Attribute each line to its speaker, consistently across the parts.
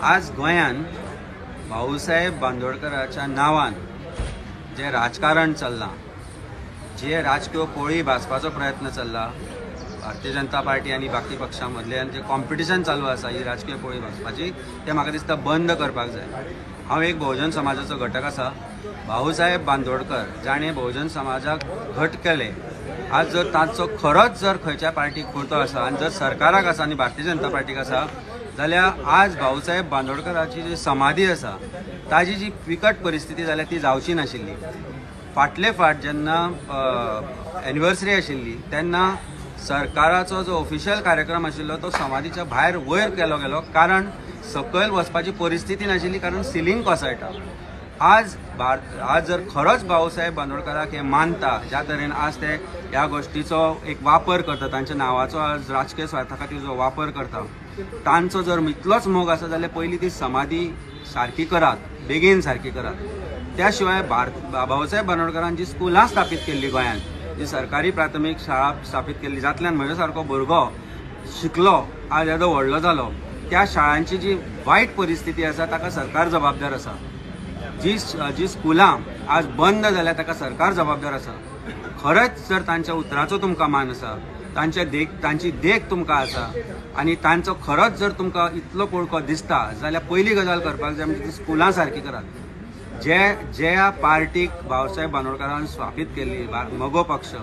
Speaker 1: आज गोंयान भाऊसाहेब बांदोडकराच्या नांवान जें राजकारण चल्लां, जे राजकीय पोळी भाजपाचो प्रयत्न चल्ला, भारतीय जनता पार्टी आनी बाकी पक्षां मदल्यान जे कॉम्पिटिशन चालू आसा ही राजकीय पोळी भाजपाची, तें म्हाका दिसता बंद करपाक जाय. हांव एक बहुजन समाजाचो घटक आसा. भाऊसाहेब बांदोडकर जाणें बहुजन समाजाक घट केले, आज जर तांचो खरोच जर खंयच्या पार्टीक पुरतो आसा आनी जर सरकाराक आसा आनी भारतीय जनता पार्टीक आसा जाल्यार आज भाऊसाहेब बांदोडकराची जी समाधी आसा ताजी जी विकट परिस्थिती जाल्या ती जावची नाशिल्ली. फाटले फाट जेन्ना एनिवर्सरी आशिल्ली तेन्ना सरकाराचो जो ऑफिशियल कार्यक्रम आशिल्लो तो समाधीच्या भायर वयर केलो गेलो, कारण सकयल वचपाची परिस्थिती नाशिल्ली, कारण सिलींग कोसळटा. आज आज जर खरोच भाऊसाहेब बांदोडकराक हे मानता, ज्या तरेन आज ते ह्या गोश्टीचो एक वापर करता, तांच्या नांवाचो आज राजकीय स्वार्था खातीर जो वापर करता, तांचो जर इतलोच मोग आसा जाल्यार पयलीं ती समाधी सारकी करात, बेगीन सारकी करात. त्या शिवाय भाऊसाहेब बांदोडकरान जी स्कुलां स्थापीत केल्ली गोंयांत, जी सरकारी प्राथमीक शाळा स्थापीत केल्ली, जातल्यान म्हज्या सारको भुरगो शिकलो, आज येदो व्हडलो जालो, त्या शाळांची जी वायट परिस्थिती आसा ताका सरकार जबाबदार आसा. जी जी स्कुलां आज बंद जाल्या ताका सरकार जबाबदार आसा. खरेंच जर तांच्या उतराचो तुमकां मान आसा, तांच्या देख तांची देख तुमकां आसा आनी तांचो खरोच जर तुमकां इतलो पोळको दिसता जाल्यार पयली गजाल करपाक जाय म्हणजे ती स्कुलां सारकी करात. जे ज्या पार्टीक भाऊसाहेब बांदोडकरान स्थापीत केल्ली मगो पक्ष,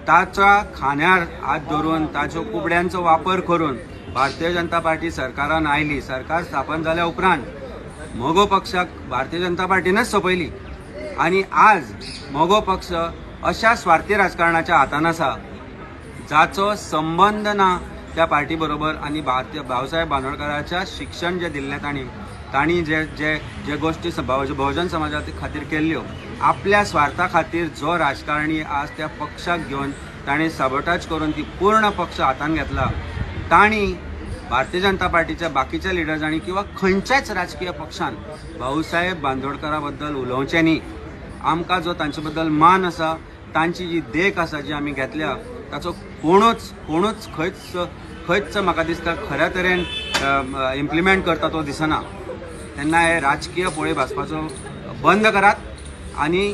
Speaker 1: ताच्या खांद्यार हात धरून ताच्यो कुबड्यांचो वापर करून भारतीय जनता पार्टी सरकारान आयली. सरकार स्थापन जाल्या उपरांत मगो पक्षाक भारतीय जनता पार्टीनच सोंपयली आनी आज मगो पक्ष अशा स्वार्थी राजकारणाच्या हातान आसा जाचो संबंद ना त्या पार्टी बरोबर. आनी भारतीय भाऊसाहेब बांदोडकराच्या शिक्षण जें दिल्लें तांणी तांणी जे जे जे गोश्टी बहुजन समाजा खातीर केल्ल्यो, आपल्या स्वार्था खातीर जो राजकारणी आज त्या पक्षाक घेवन ताणें सबोटाज करून ती पूर्ण पक्ष हातान घेतला, तांणी भारतीय जनता पार्टीच्या बाकीच्या लिडर्सांनी किंवा खंयच्याच राजकीय पक्षान भाऊसाहेब बांदोडकरा बद्दल उलोवचें न्ही. आमकां जो तांचे बद्दल मान आसा, तांची जी देख आसा जी आमी घेतल्या, ताचो कोणूच कोणूच खंयच खंयच म्हाका दिसता खऱ्या तरेन इम्प्लिमेंट करता तो दिसना. तेन्ना हे राजकीय पोळी भाजपाचो बंद करात आनी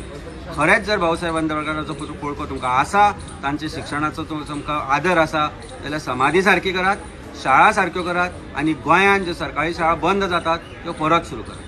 Speaker 1: खरेंच जर भाऊसाहेब बांदोडकराचो पोळको तुमकां आसा, तांच्या शिक्षणाचो तुमकां आदर आसा जाल्यार समाधी सारकी करात, शाळा सारक्यो करात आनी गोंयांत ज्यो सरकारी शाळा बंद जातात त्यो परत सुरू करात.